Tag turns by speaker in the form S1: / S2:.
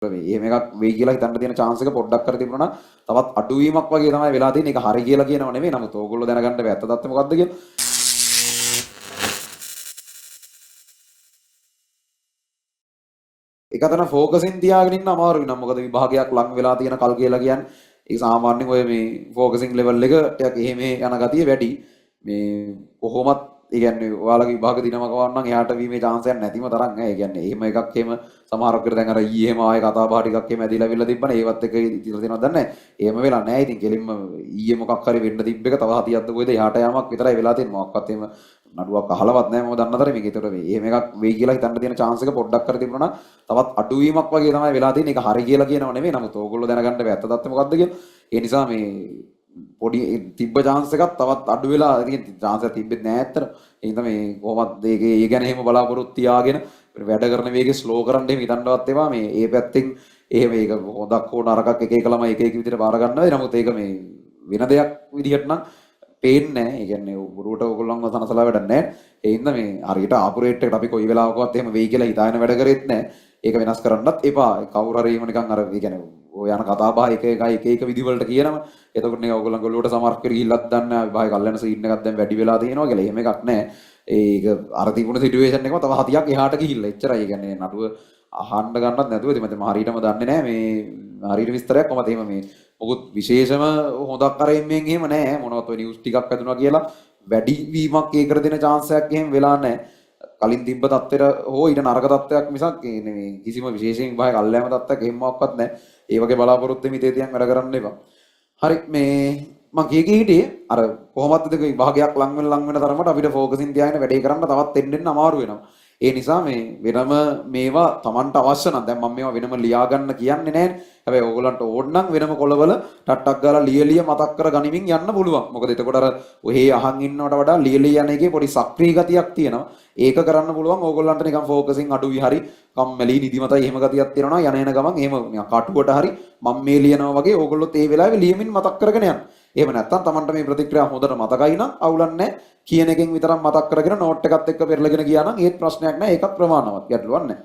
S1: මේ එහෙම එකක් වෙයි කියලා හිතන්න තියෙන chance එක පොඩ්ඩක් හරි තිබුණා නම් තවත් අඩුවීමක් වගේ තමයි වෙලා තියෙන්නේ. ඒක හරි කියලා කියනව නෙමෙයි. නමුත් ඕගොල්ලෝ දැනගන්න බෑ ඇත්ත තත්ත්වය මොකද්ද කියලා. එක අතන ෆෝකසින් තියාගෙන ඉන්න අමාරුයි නම්, මොකද විභාගයක් ලං වෙලා තියෙන කල් කියලා කියන්නේ ඒක සාමාන්‍යයෙන් ඔය මේ ෆෝකසින් ලෙවල් එක ටිකක් එහෙම යන ගතිය වැඩි. මේ කොහොමත් ඒ කියන්නේ ඔයාලගේ විභාග දිනම කවන්න නම් එහාට වීමේ chance එකක් නැතිම තරම් ඈ. ඒ කියන්නේ එහෙම එකක් එහෙම සමහරක් වෙලාවට දැන් අර ඊයේ එහෙම ආයේ කතා බහ ටිකක් එහෙම ඇදිලා අවිල්ලා තිබ්බනේ, ඒවත් එක ඉතිරලා තියෙනවද දන්නේ නැහැ. එහෙම වෙලා නැහැ. ඉතින් කෙලින්ම ඊයේ මොකක් හරි වෙන්න තිබ්බ එක තව හතියක්ද කොහෙද එහාට යාමක් විතරයි වෙලා තියෙන්නේ. මොකක්වත් එහෙම නඩුවක් අහලවත් නැහැ මම දන්න තරමින්. ඒතකොට මේ එහෙම එකක් වෙයි කියලා හිතන්න තියෙන chance එක පොඩ්ඩක් හරි තිබුණා නම් තවත් අඩුවීමක් වගේ තමයි වෙලා තියෙන්නේ. ඒක හරි කියලා කියනව නෙමෙයි. නමුත් ඕගොල්ලෝ දැනගන්න බෑ ඇත්ත තත්ත්වය මොකද්ද කියලා. ඒ නිසා මේ පොඩි තිබ්බ chance එකක් තවත් අඩු වෙලා, ඉතින් chance එකක් තිබ්බෙත් නෑ ඇත්තට. ඒ හින්දා මේ කොහොමත් ඒකේ ඒ ගැන එහෙම බලාපොරොත්තු තියාගෙන වැඩ කරන වේගෙ ස්ලෝ කරන්න එහෙම හිතන්නවත් එපා. මේ ඒ පැත්තෙන් එහෙම ඒක හොඳක් හෝ නරකක් එක එක ළමයි එක එක විදිහට බාර ගන්නවා. නමුත් ඒක මේ වෙන දෙයක් විදිහට නම් පේන්නේ නෑ. ඒ කියන්නේ බොරුවට ඕගොල්ලන්ව සනසලා වැඩක් නෑ. ඒ හින්දා මේ හරියට ආපු රේට් එකට අපි කොයි වෙලාවකවත් එහෙම වෙයි කියලා හිතාගෙන වැඩ කරෙත් නෑ. ඒක වෙනස් කරන්නත් එපා. කවුරු හරි එහෙම නිකන් අර ඒ කියන්නේ ඔය යන කතා බහ එක එකයි එක එක විදි වලට කියනවා. එතකොට නිකන් ඕගොල්ලන්ගේ ඔළුවට සමහරක් වෙලේ ගිහිල්ලත් දන්නේ නෑ විභාගේ කල් යන සීන් එකක් දැන් වැඩි වෙලා තියෙනවා කියලා. එහෙම එකක් නෑ. ඒක අර තිබුණ සිටුේෂන් එකම තව හතියක් එහාට ගිහිල්ලා. එච්චරයි. ඒ කියන්නේ නඩුව අහන්න ගන්නත් නැතුව ඉතින් මම හරියටම දන්නේ නෑ මේ හරියට විස්තරයක් කොහමද එහෙම මේ මොකුත් විශේෂම හොඳක් අර එම්මෙන් එහෙම නෑ. මොනවත් ඔය නිවුස් ටිකක් වැදුනා කියලා වැඩි වීමක් ඒකට දෙන chance එකක් එහෙම වෙලා නෑ. කලින් තිබ්බ තත්ත්වෙට හෝ ඊට නරක තත්ත්වයක් මිසක් ඒ නෙමෙයි කිසිම විශේෂයෙන් විභාග කල්යෑම තත්ත්වයක් එහෙම මොකක්වත් නෑ. ඒ වගේ බලාපොරොත්තු වෙමින් හිතේ තියන් වැඩ කරන්න එපා. හරි, මේ මං කිය කී හිටියේ අර කොහොමද දෙක විභාගයක් ලං වෙන ලං වෙන තරමට අපිට ෆෝකසින් තියාගෙන වැඩේ කරන්න තවත් එන්න එන්න අමාරු වෙනවා. ඒ නිසා මේ වෙනම මේවා Tamanට අවශ්‍ය නම් දැන් මම මේවා වෙනම ලියා ගන්න කියන්නේ නෑනේ. හැබැයි ඕගොල්ලන්ට ඕන නම් වෙනම කොළවල ටට්ටක් ගාලා ලිය ලිය මතක් කර ගනිමින් යන්න පුළුවන්. මොකද එතකොට අර ඔහේ අහන් ඉන්නවට වඩා ලිය ලිය යන එකේ පොඩි සක්‍රීය ගතියක් තියෙනවා. ඒක කරන්න පුළුවන් ඕගොල්ලන්ට නිකන් ෆෝකසින් අඩුයි හරි කම්මැලි නිදිමතයි එහෙම ගතියක් තියෙනවා නම් යන එන ගමන් එහෙම නිකන් කටුවට හරි මම මේ ලියනවා වගේ ඕගොල්ලොත් ඒ වෙලාවේ ලියමින් මතක් කරගෙන යන්න. එහෙම නැත්තම් Tamanට මේ ප්‍රතික්‍රියා හොඳට මතකයි නම් අවුලක් නැහැ. කියන එකෙන් විතරක් මතක් කරගෙන නෝට් එකත් එක්ක පෙරලගෙන ගියා නම් ඒත් ප්‍රශ්නයක් නෑ. ඒකත් ප්‍රමාණවත් ගැටලුවක් නෑ.